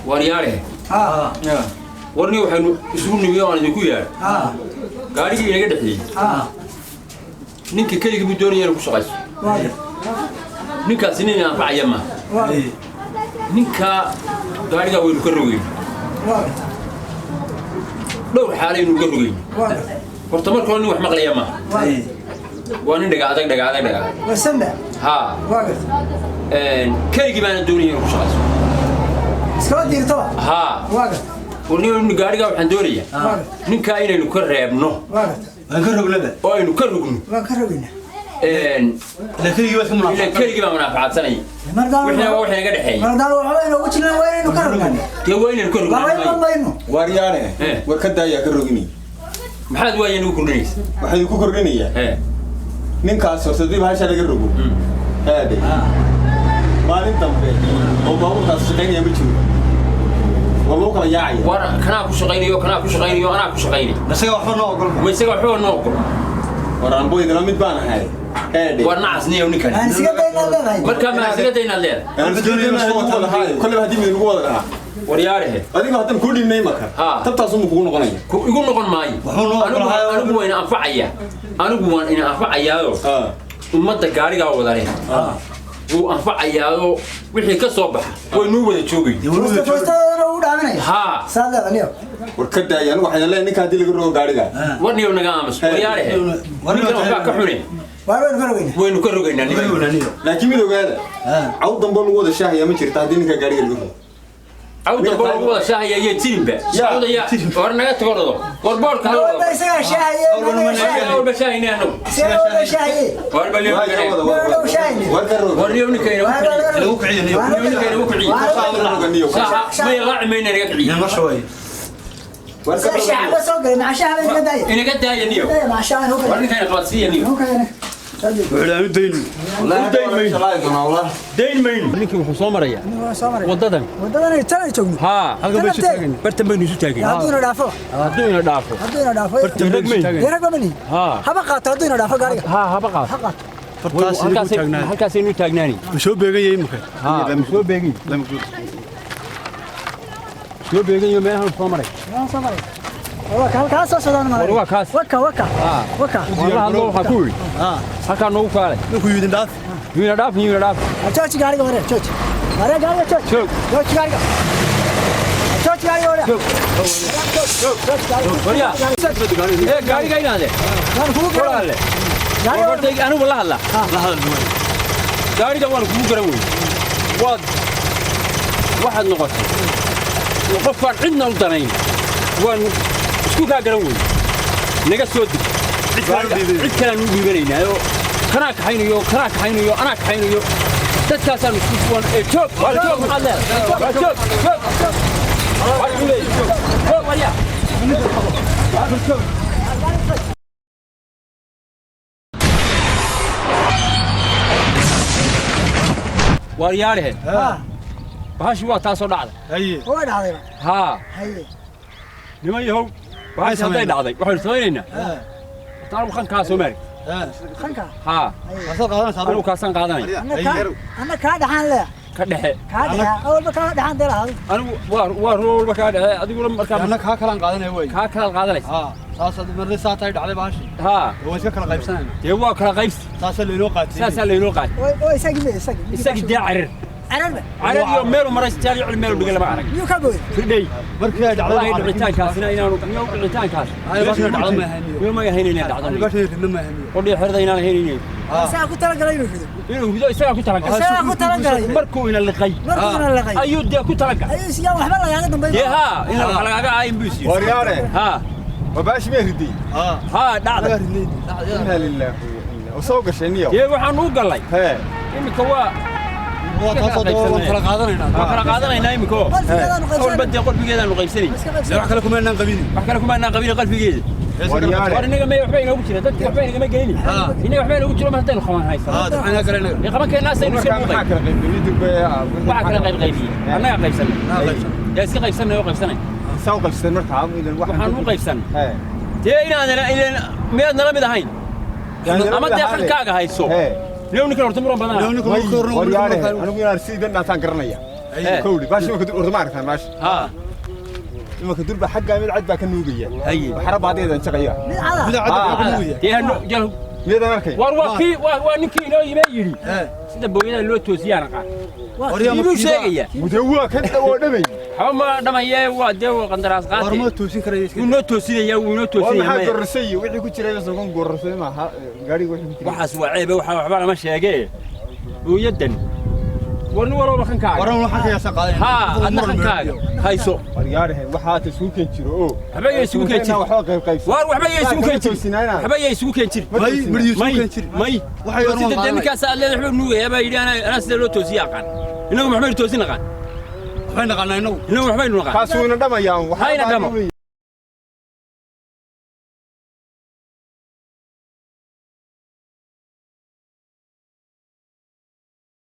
Waaryaale, warni waxaynu isugu nimi oo aan idinku yeedhay gaadhigii inaga dhexeeyey. Ninka keligii buu doonaya inuu ku shaqayso. Ninkaasi nin anfacaya maaha. Ninka gaadhigaa waynu ka rogayno, dhowr xaalaynu uga rogayno. Horta marka hore nin wax maqlaya maaha, waa nin dhaga adag, dhaga adag, dhaga adag. Haa, keligii baana doonaya inuu ku shaqayso. Haa, warni gaadhigaa waxaan doonayaa ninkaa inaynu ka reebno. Waan ka rognaba. Oo aynu ka rogno. Waan ka rogaynaa. Ila keligii baad ka ila munaafiqsan. Keligii baa munaafacaadsanaya, wixina waa wixii naga dhexeeyay. Mardaan waxba inoogu jirnaa, waa inaynu ka rognaa. Dee waa inaynu ka laba rognaa. Iman mayno. Waaryaane, Eh. war ka daayaa ka rogini. Maxaad waaya nagu kordhinaysa? Waxaa idinku kordhinayaa, ninkaas horta dib hasha laga rogo aade, maalin dambe oo baabuurkaas shaqaynaya ma jiro, waa lagu kala yaacaya. War kanaa ku shaqaynayo, kanaa ku shaqaynayo, anaa ku shaqaynay. Isaga waxba noo ogol. Ma isaga waxba noo ogol. War anbo idila mid baan ahay aade. War nacas niyow ninkan. Aan isiga daynaad leedahay. Markaa ma isiga daynaad leedahay? Aan isku dayna lagu wada lahaa, kolleyba haddii mid lagu wada lahaa. Waryaalehe. Adiga haddaan kuu dhiibnay marka, Ha. tabtaasuma kugu noqonaya. Ku igu noqon maayo. Wuxuu noo Anigu ogolahay. Anigu wayna anfacaya, anigu waan ina anfacayaayo. Ummadda gaarigaa wada leh wuu anfacayaayoo, wixii ka soo baxa waynuu wada joogay. Fuusta fuustadana uu dhaaminaya. Haa. Saad leedahay niyo. War ka daaya, anigu waxaan leeyahay ninka haddii laga rogo gaariga. War niyow naga aamus. Waryaalehe, ninkan waxbaa ka xune. Waar waynu ka rogaynaa. Waynu ka rogaynaa niman. Laakiin mid ogaada, caw dambo lagu wada shaahaya ma jirta haddii ninka gaariga laga rogo. Cawda boo lagu wada shaahaya iyo jirinba. Ya. Cawdaya war naga tagorado, war boorka hala Walba wado. Isagaa shaahaye, anaga shaahaye. Walba shaahayna anagu. Isagaa walba shaahaye. War bal Waa niyow wada, wada, War shaahayne. war ka rogo. War niyow ninkayna Waar waa laga Lagu kiciyo niyo. Waar niyow ninkayna u kiciyo. Niyo. Saaxa may raaci mayna, naga kiciyo. Nin ma shaway. War ka Isagaa shaaha rogo. ba soo galay, maca shaaha bay inaga daaya. Inaga daaya niyow. Daaya maca shaaha inuu War keenay. ninkayna qabadsiiya niyow. Inuu keenay. Wuxuu aanu daynu. Dayn mayno. Ninkii wuxuu soo marayaa Waa soo maray. waddadan. Waddadan ay tan ay joogno. Haa. Halkan bay isu taagan. Bartan baynu isu taagay. Hadduu ina dhaafo. Hadduu ina dhaafo. Hadduu ina dhaafo. Bartan bay isu taagan. Dee rag ba manihi. Haa. Haba qaato hadduu ina dhaafo gaariga. Haa, haba qaado. Ha qaato. Fartaas inagu taagnaa. Halkaasaynu taagnaani. Ma soo beegan yahay imika? Haa, soo beegin, soo beegan iyo meelahan soo maray. Waan soo maray. Waa ka halkaas soo socdaan maray. War waa kaas. Waka waka. Haa. Waka. Waan la hadlo, waxaan ku yidhi halkaa noogu kaalay. Ninku yidin dhaaf. Yuuna dhaaf, yuuna dhaaf. Jooji gaariga hore, jooji. Hore gaariga jooji. Joog. Jooji gaariga. Jooji gaariga hore. Joog. Jooji gaariga. Waryaa. Ee gaariga inaade. Waan kugu garan. Walaalle. Gaariga War horta anigu la hadla. La hadal buuray. Gaariga waan kugu garan wey. Waad waxaad noqotay qofkaan cidna u danayn, waan isku kaa garan wey. Naga soo deg. Cid kale u dhiibay. Cid kalean u dhiibanaynaa oo kanaa kaxaynayo, kanaa kaxaynayo, anaa kaxaynayo, dadkaasaan isku waan. Ee joog, waa joog, maxaad leedahay? Waa joog, joog, waa ku leeyahay joog, joog, waryaa, joog. Waaryaadhehe. Bahashi waa taasoo dhacday. Haye. Waa dhacday. Haa. Haye. Niman yahow, bahashi hadday dhacday waxaynu samaynaynaa horta anigu khankaa soo maarag. Khanka. Haa. Wasaad qaadanaysaa anigu kaasaan qaadanaya. Anna kaa anna kaa dhaxaan leeya. Ka dhexe. Kaa dhaxaa. Awalba kaa dhaxaan dee lahaado. Anigu waa roo walba kaa dhexe, adiguna markaa Anna kaa kalaan qaadanaya way. Kaa kalaad qaadanaysa. Haa. Saas marnay saa tahay dhacday baashi. Haa. Waa iska kala qaybsanayna. Dee waa kala qaybsi. Saasaa laynoo qaatay. Saasaa laynoo qaatay. Oo isagii be isagii. Isagii dee carir. Cararba. Carir iyo meelu maray jaal iyo meelu dhigay lama arag. Miyuu ka booday? Firdhay. Markii ay dhacday wallaahi dhicitaankaasina inaanu niyow dhicitaankaas. Ay baashina dhacdo ma ahaniyo. Niyow ma ahayn inay dhacdo. Baashina ridna ma ahaniyo. Qodhi xerda inaan ahayn inay Isagaa ku talagalay inuu rido. Inuu rido isagaa ku talagalay. Isagaa ku talagalay. Markuu ina liqay. Markuu ina liqay. Ayuu dee ku talagalay. Ayuu siyaa waxba lagaaga dambayn. Dee haa, in wax lagaaga aayin buu siiyey. Waryaare. Haa. Waa baashi ma riday? Haa, dhacday. Inna lillahi wa inna oo soo gashay niyo. Dee waxaan u galay. Hee. Iminka waa Waa taasoo waan kala qaadanaynaa. Waan kala qaadanaynaa iminka oo. Qalbigeedaanu Walba qaybsanay. dee qalbigeedaanu qaybsanay. Iska Wax qaybsanay. kale kuma inaan qabinin. Wax kale kuma inaan qabinin qalbigeeda. Waryaare. War inaga may waxba inoogu jira, dadka waxba inagama gelin. Inaga waxba inoogu jiro mar haddaynu qaban haysano. Haa, dadka kale inaga. Dee qabankeenna asaynu iska Markaa muuqay. maxaa kala qaybqaybiyey durba? Waxaa kala qaybqaybiyey. Annagaa qaybsanay. Dee iska qaybsanay oo qaybsanay. Saa u qaybsateen markaa idan Waxaan u qaybsanay. Hee. Dee inaadan ileen miyaad nala mid ahayn? Ama dee xalkaaga hayso. Hee. Niyow ninkan horta muran badanaa. Niyow ninkan marka horena Waryaare, anigu inaan sidan dhaataan garanaya. Kowli baashi imaka horta ma aragtaan baashi. Haa. Imaka durba xaggaa mid cad baa ka nuugaya. Haye. Waxra baadeedan shaqaya. Mid cada. Mid cad baa ka nuugaya. Dee hano Miyadan arkay? War waa kii, waa ninkii inoo yimee yidhi sida booyada loo toosiyaa naqaan. Waryaa Ibuu sheegaya. Mudee waa kan oo dhamay. Waxba ma dhamaye, waa dee waa qandaraas War qaate. ma toosin karaya iska. Wuu noo toosinaya, wuu inoo Waa toosinaya. maxaa Maya. gorarsay wixii ku jiray soo kan gorarsay maaha gaariga wixii ku jiray. Waxaas waa ceebe, waxaa waxba lama sheegee. Booyadan war nin walba kankaaga. Waran waxaan ka yaasa qaadanayna. Haa, adna kankaaga hayso. War gaarihay waxaa ta isugu keen jiro oo. Waxba yay isugu keen jirin. Waxba qayb qaybsan. War waxba yay isugu keen jirin. Toosinaynaa. Waxba yay isugu keen jirin. May midiyuu May soo keen jiri. may. Waxay Sida oran dee ninkaas aad leedahay waxba nuugaya baa yidhi anaa sida loo toosiya aqaan. Inagu maxbaynu toosin naqaan? Waxay naqaanaa inagu. Inagu maxbaynu naqaan? Kaas wuuna dhamayaa. Hayna dhamo.